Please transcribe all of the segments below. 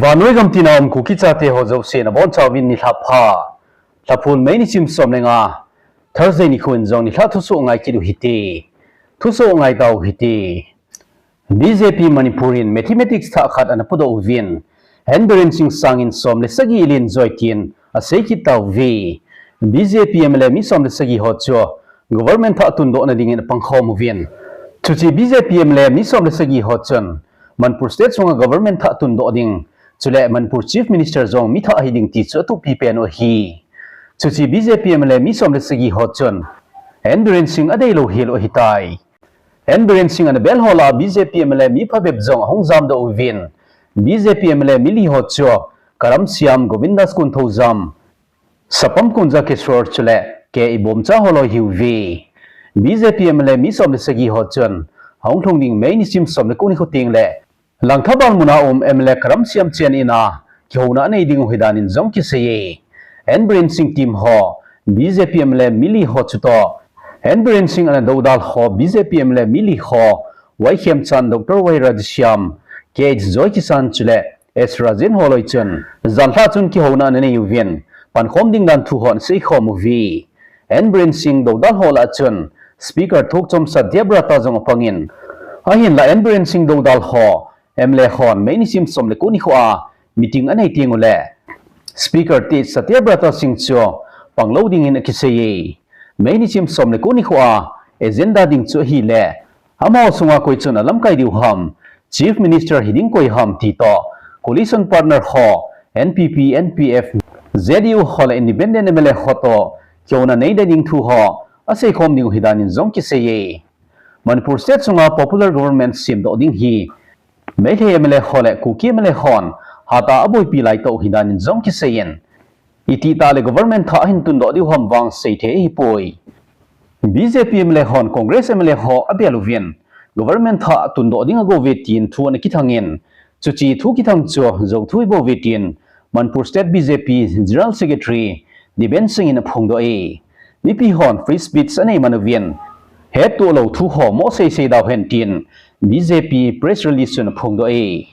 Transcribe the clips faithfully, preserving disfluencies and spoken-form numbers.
Vannoi gam tina um Kuki chate ho jouse nabonchauvin nilhah pha. Lhaphul May nisim som le nga, Thursday nikho in jong nilhah thusoh ngai kit u hite. Thusoh ngai tau hite. B J P Manipur in mathematics thah khat ana pudoh uvin, N Biren Singh sangin som le sagi alen joi tin asei kit tauve. B J P M L A mi som le sagi ho chu government thah tundoh nadingin apangkhom uvin. Chuche B J P M L A mi som le sagi ho chun Manipur State sunga government thah tundoh ding, chule Manipur Chief Minister jong mi thah hiding ti chu atuhpi pen u ahi. Chuche B J P M L A mi som le sagi ho chun N Biren Singh adeilou hel u ahitai. N Biren Singh ana bel ho lah a B J P M L A mi phabep jong ahung jamdoh uvin, B J P M L A mi li ho chu Karamsiam, Govindas Konthoujam, Sapam Kunja Kishore chule K Ibomcha holoi ahiuve. B J P M L A mi som le sagi ho chun ahung lhung ding May nisim som le ko nikho tengle Langthabal muna um M L A Karamsiam chen in a kihouna anei ding u ahi danin jong kiseiye. N Biren Singh team ho, B J P M L A mi li ho chutoh, N Biren Singh ana doudal ho, B J P M L A mi li ho, Y Khemchand, Doctor Y Radheshyam, K H Joykisan chule S Rajen holoi chun janlhah chun kihouna ana nei uvin, pankhom ding dan thu ho ana seikhom uve. N Biren Singh doudal ho lah a chun Speaker Thokchom Satyabrata jong apangin, ahinlah N Biren Singh doudal ho M L A hon May nisim som le ko nikho a meeting anei teng uleh Speaker T Satyabrata Singh chu panglou dingin akiseiye. May nisim som le ko nikho a agenda ding chu ahileh amaho sunga koi chun alamkai diu ham, Chief Minister hiding koi ham ti toh, coalition partner ho, N P P, N P F, J D U ho le independent M L A ho toh kihouna nei ding thu ho aseikhom ding u ahi danin jong kiseiye. Manipur State sunga popular government semdoh ding hi Meitei M L A ho le Kuki M L A hon hatah a aboipi laitah u ahi danin jong kiseiyin, itih tah le government thah ahin tundoh diu ham vang seithei ahipoi. B J P M L A hon Congress M L A ho abel uvin, government thah tundoh ding agouve tin thu ana kithangin, chuche thu kithang chu jouthu ahibouve tin Manipur State B J P General Secretary Dipen Singh in aphongdoh e. Mipi hon free speech anei man uvin, hettoh lou thu ho mo seisei dauhen tin B J P press release chun aphongdoh e.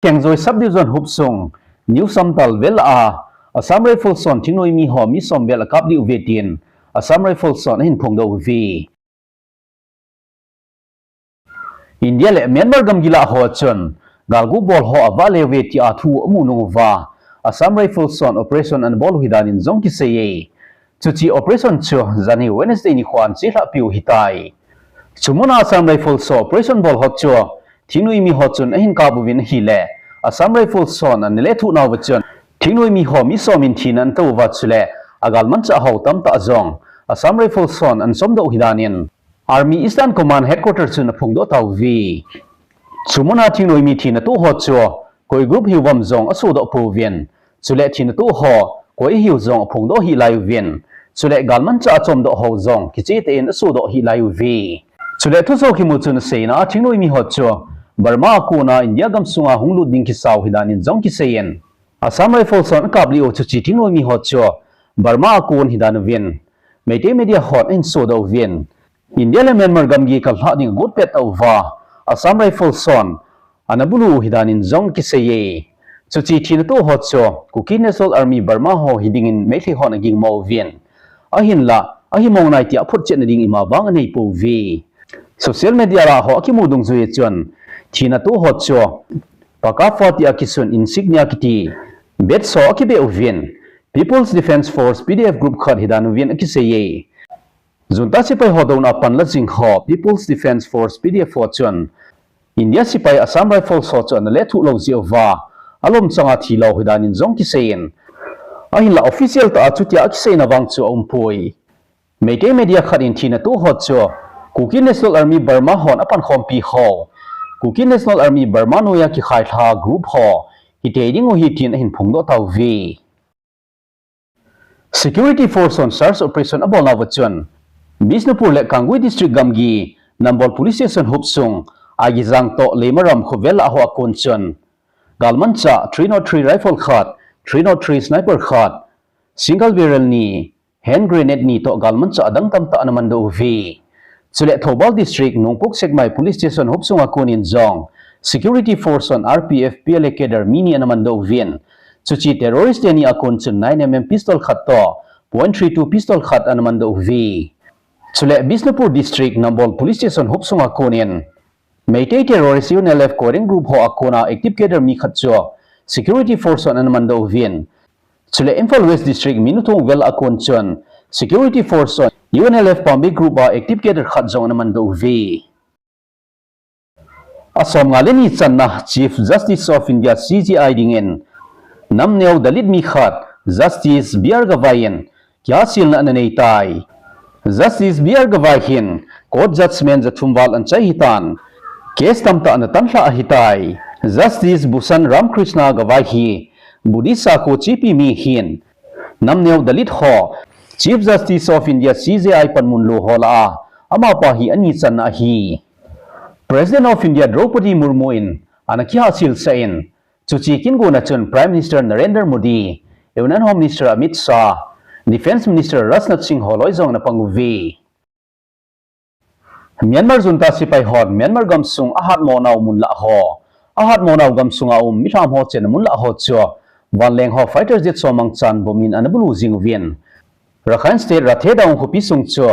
Khengjoi Sub-Division hopsung New Samtal vel a Assam Rifles hon thingnoimi ho mi som vel akap lih uve tin Assam Rifles hon ahin phongdoh uve. India le Myanmar gamgi lah ho chun galgu bol ho avah le uve tia thu amu nung uva, Assam Rifles hon operation ana bol u ahi danin jong kiseiye. Chuche operation chu janhi Wednesday nikho a ana chelhah piu ahitai. Chumuna Assam Rifles ho operation bol ho chu thingnoimi ho chun ahin kap uvin ahileh, Assam Rifles hon ana lethuh nauva chun thingnoimi ho mi som in thina ana tou uva chuleh agalmanchah ho tamtah jong Assam Rifles hon ana somdoh u ahi danin Army Eastern Command Headquarter chun aphongdoh tauve. Chumuna thingnoimi thina toh ho chu koi group hiu vang jong asodoh pouvin, chuleh thina toh ho koi ahiu jong aphongdoh hih lai uvin, chuleh galmanchah a chomdoh ho jong kichehtah in asodoh hih lai uve. Chuleh thusoh kimu chun aseina a thingnoimi ho chu Burma a kona India gamsunga hung lut ding kisa u ahi danin jong kiseiyin, Assam Rifles hon akap lih u chuche thingnoimi ho chu Burma a kon ahi dan uvin Meitei media hon ahin sodoh uvin, India le Myanmar gamgi kalhah ding agot pettah uva Assam Rifles hon ana bulu u ahi danin jong kiseiye. Chuche thina toh ho chu Kuki National Army Burma ho hidingin Meitei hon agingmo uvin, ahinlah ahimong nai tia aphotchetna ding ima vang aneipouve. Social media lah ho akimu dungjuiya chun thina toh ho chu Pakapha tia kisun insignia kiti badge ho akibeh uvin, People's Defence Force, P D F group khat ahi dan uvin akiseiye. Junta sepai ho douna a panla jing ho People's Defence Force, P D F ho chun India sepai Assam Rifles ho chu ana lethuh lou jeh uva alom changa thilou ahi danin jong kiseiyin, ahinlah official tah a chutia akiseina vang chu aumpoi. Meitei media khat in thina toh ho chu Kuki National Army Burma hon apankhompi ho, Kuki National Army Burma noiya kikhailha group ho hitei ding u ahi tin ahin phongdoh tauve. Security Force hon search operation abolnauva chun Bishnupur le Kangui District gamgi Nambol Police Station hopsung Aigijang toh Leimaram khovel a ho a kon chun galmanchah three nought three rifle khat, three nought three sniper khat, single barrel ni, hand grenade ni toh galmanchah adang tamtah ana mandoh uve. Chuleh Thoubal District Nongpok Sekmai Police Station hopsunga konin jong Security Force hon R P F P L A cadre mi ni ana mandoh uvin. Chuche terrorist teni a kon chun nine M M pistol khat toh point three two pistol khat ana mandoh uve. Chule Bishnupur District Nambol Police Station hop sunga konin Meitei terrorist U N L F Koireng group ho a kona active cadre mi khat chu Security Force hon ana mandoh uvin. Chule Imphal West District Minuthong vel a kon chun Security Force hon U N L F Pambei group a active cadre khat jong ana mandoh uve. A som nga le ni channa Chief Justice of India C J I dingin namneo Dalit mi khat Justice B R Gavai in kihasilna ana nei tai. Justice B R Gavai hin court judgment jathum val ana chai ahitan, case tamtah ana tanlha ahitai. Justice Bhushan Ramakrishna Gavai hi Buddhist sakho chepi mi ahin, namneo Dalit ho Chief Justice of India C J I panmun lo ho lah a amapa hi ani channa ahi. President of India Draupadi Murmu in ana kihasilsah in, chuche kin gona chun Prime Minister Narendra Modi, Union Home Minister Amit Shah, Defence Minister Rajnath Singh ho loi jong ana pang uve. Myanmar junta sepai hon Myanmar gamsung ahatmo nau mun lah ho, ahatmo nau gamsunga um milham ho chenna mun lah ho chu vanleng ho fighter jet ho mangchan bomb in ana bulu jing uvin. Rakhine State Rathedaung khopi sung chu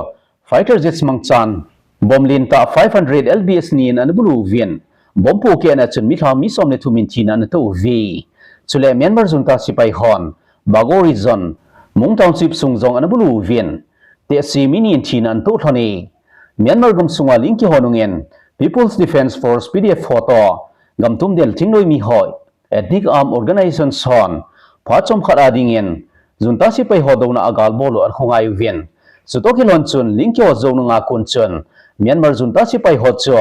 fighter jets mangchan bomb lentah five hundred L B S ni in ana bulu uvin, bomb pohkehna chun milham mi som le thum in thina ana toh uve. Chule Myanmar junta sepai hon Bago Region, Mung Township sung jong ana bulu uvin, tehse mi ni in thina ana toh lhon e. Myanmar gamsunga ling kiho nungin People's Defence Force, P D F ho toh gamtum del thingnoi mi ho, Ethnic Armed Organizations hon phat chomkhat a dingin junta sepai ho douna a gal bol u ana khongai uvin. Chutoh kilhon chun ling kiho jou nunga kon chun Myanmar junta sepai ho chu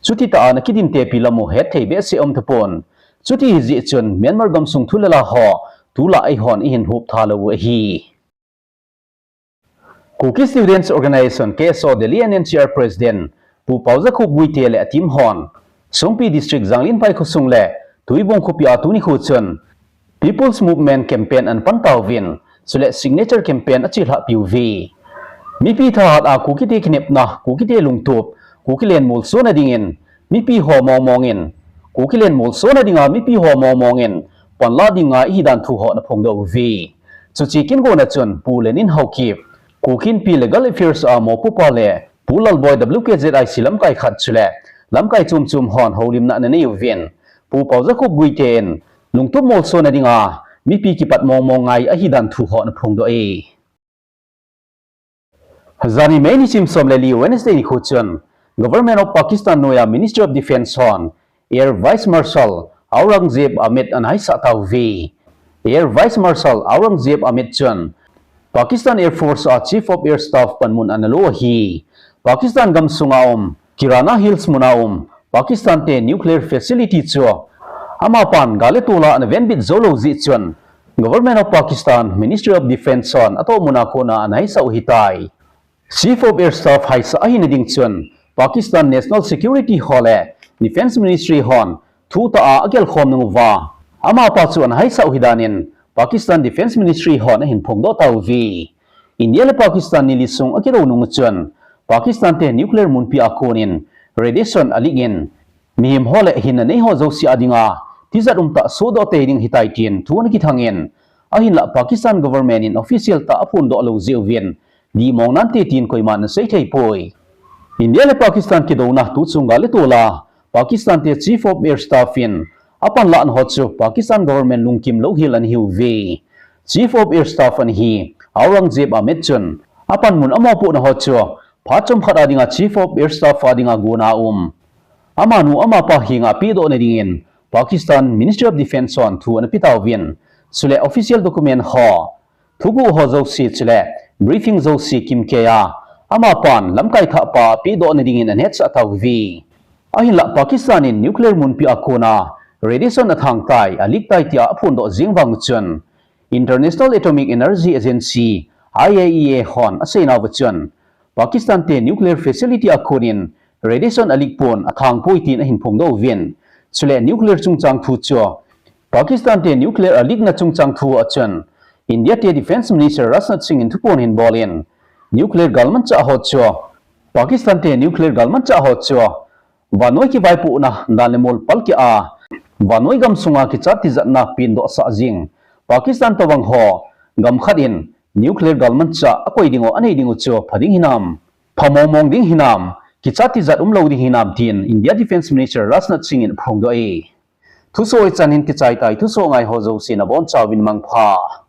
chuti tah a ana kidinte pi lam u hetthei behseh um tapon. Chuti hijeh chun Myanmar gamsung thu le la ho tulai hon ihin hop tha lou u ahi. Kuki Students Organization, K S O, Delhi and N C R President Pu Paojakhup Guite le a team hon Songpi District Janglinphai khosung le Tuibong khopi a tuni kho chun People's Movement Campaign ana pan tauvin, chule Signature Campaign achelhah piuve. Mipi thahat a Kukite kinepna, Kukite lungtup, Kuki len molsona dingin mipi ho mong mong in, Kuki len molsona dinga mipi ho mong mong in panla dinga ihi dan thu ho ana phongdoh uve. Chuche kin gona chun Pu Lenin Haokip, Kuki Inpi Legal Affairs a mopopa le Pu Lalboi W K Z I C lamkai khat chule lamkai chom chom hon houlimna ana nei uvin, Pu Paojakhup Guite in lungtup molsona dinga mipi kipat mong mong ngai ahi dan thu ho ana phongdoh e. Jani May nisim som le li Wednesday nikho chun Government of Pakistan noiya Ministry of Defence hon Air Vice Marshal Aurangzeb Ahmed ana haisah tauve. Air Vice Marshal Aurangzeb Ahmed chun Pakistan Air Force a Chief of Air Staff panmun ana lo ahi. Pakistan gamsunga um Kirana Hills muna um Pakistan te nuclear facility chu amapan gal le tol a ana venbit jou lou jeh chun Government of Pakistan, Ministry of Defence hon atoh muna kona ana haisah u ahitai. Chief of Air Staff haisah ahina ding chun Pakistan National Security ho le Defence Ministry hon thutah a agelkhom nung uva amapa chu ana haisah u ahi danin Pakistan Defence Ministry hon ahin phongdoh tauve. India le Pakistan nili sung akidou nung chun Pakistan te nuclear munpi a konin radiation a leak in mihem ho le hinna nei ho jouse a dinga tijat umtah sohdoh tei ding ahitai tin thu ana kithang in, ahinlah Pakistan government in official tah a aphondoh lou jeh uvin dihmong nante tin koiman ana sei thei poi. India le Pakistan kidouna tuchung gal le tol a Pakistan te Chief of Air Staff in apanlahna ho chu Pakistan government lungkim louhel ana hiuve. Chief of Air Staff ana hi Aurangzeb Ahmed chun apanmun amopohna ho chu phat chomkhat a dinga Chief of Air Staff a dinga gona um amanu amapa henga pehdohna dingin Pakistan Ministry of Defence hon thu ana pe tauvin, chule official document ho, thuguh ho jouse chule briefing jouse kimkeiya amapan lamkai thahpa pehdohna dingin ana hetsah tauve. Ahinlah Pakistan in nuclear munpi a kona radiation athang tai, a leak tai tia aphondoh jeng vang chun International Atomic Energy Agency, I A E A hon aseinauva chun Pakistan te nuclear facility a konin radiation a leak pon athang poi tin ahin phongdoh uvin, chule nuclear chungchang thu chu Pakistan te nuclear a leak na chungchang thu a chun India te Defence Minister Rajnath Singh in thupon ahin bolin, nuclear galmanchah ho chu Pakistan te nuclear galmanchah ho chu Vannoi kivaipohna dan le mol palkeh a, vannoi gamsunga kichat tijatna pendoh sah jing Pakistan tobang ho gam khat in nuclear galmanchah akoiding u anei ding u chu pha ding hinam, pha mongmong ding hinam, kichat tijat umlou ding hinam tin India Defence Minister Rajnath Singh in aphongdoh e. Thuso hichan hin kichai tai, thuso ngai ho jouse nabonchauvin mangpha.